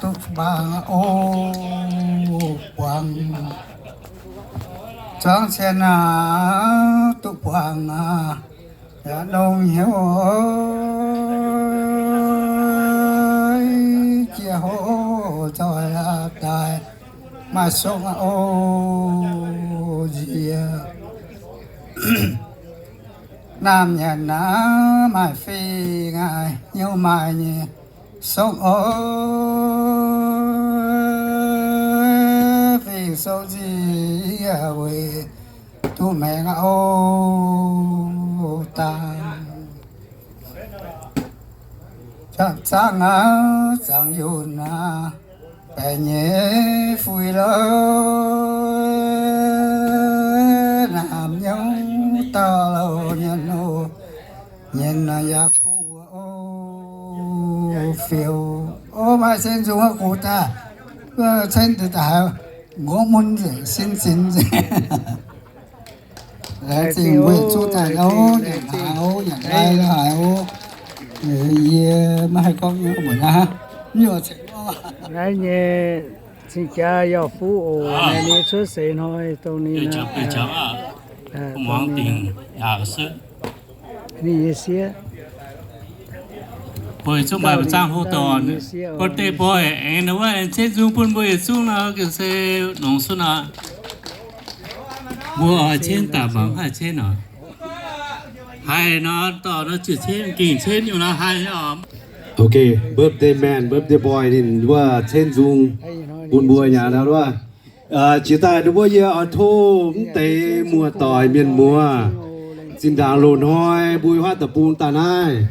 duqv buangh o, buangh zuangx cien aac, duqv buangh aac, yaac nongx hnyouv jiex hoc zoih daaih maaih sokv aqv o, nziex. Naamh nyanc naaiv maaih fih ngaih hnyouv maaih nyei sokv o, fih sokv nziex weic duqv maengx aqv o, dangh. Zaangc aav, zaangc yunh aav, baeqc nyeiz fui louh, naamh nyouz dauh louh nyanc o, nyanc yaac kuv o, fiou o, maaih cen nzung aqv, kuv daaih, cen daaih haiz ngorc mun nzengc, sin zinx nzengc. Laengz zingh mbuo zuqv daaih o, nyanc hnaangx o, nyanc lai la'haiz o. Yie maiv haih gorngv nyei mbuox naaiv, mv nyungc cingx naaiv nyei cing-jaa yauh fuqv oc, ninh cuotv seix hnoi dongh ninh, ninh nyei sieqv. Mbuo zuqc maaih zaangh hoc dorh birthday boy aengx wuov cen nzung bun mbuo yietc zungv nor, gengh se nongx suv nor. Mbuo oix cen daaih mangc haih cen nor. Haih nor, dorh nor ziec cen, gengh cen nyungc nor haih nyei oc. Ok, birthday man, birthday boy ninh wuov cen nzung bun mbuo nyanc nor wuov. Jiex daaih ninh mbuo yie oix tov mv deix muoz-doic mienh muoz, zinh ndaangc loz-hnoi mbuo huaav deic-bung daaih naaiv,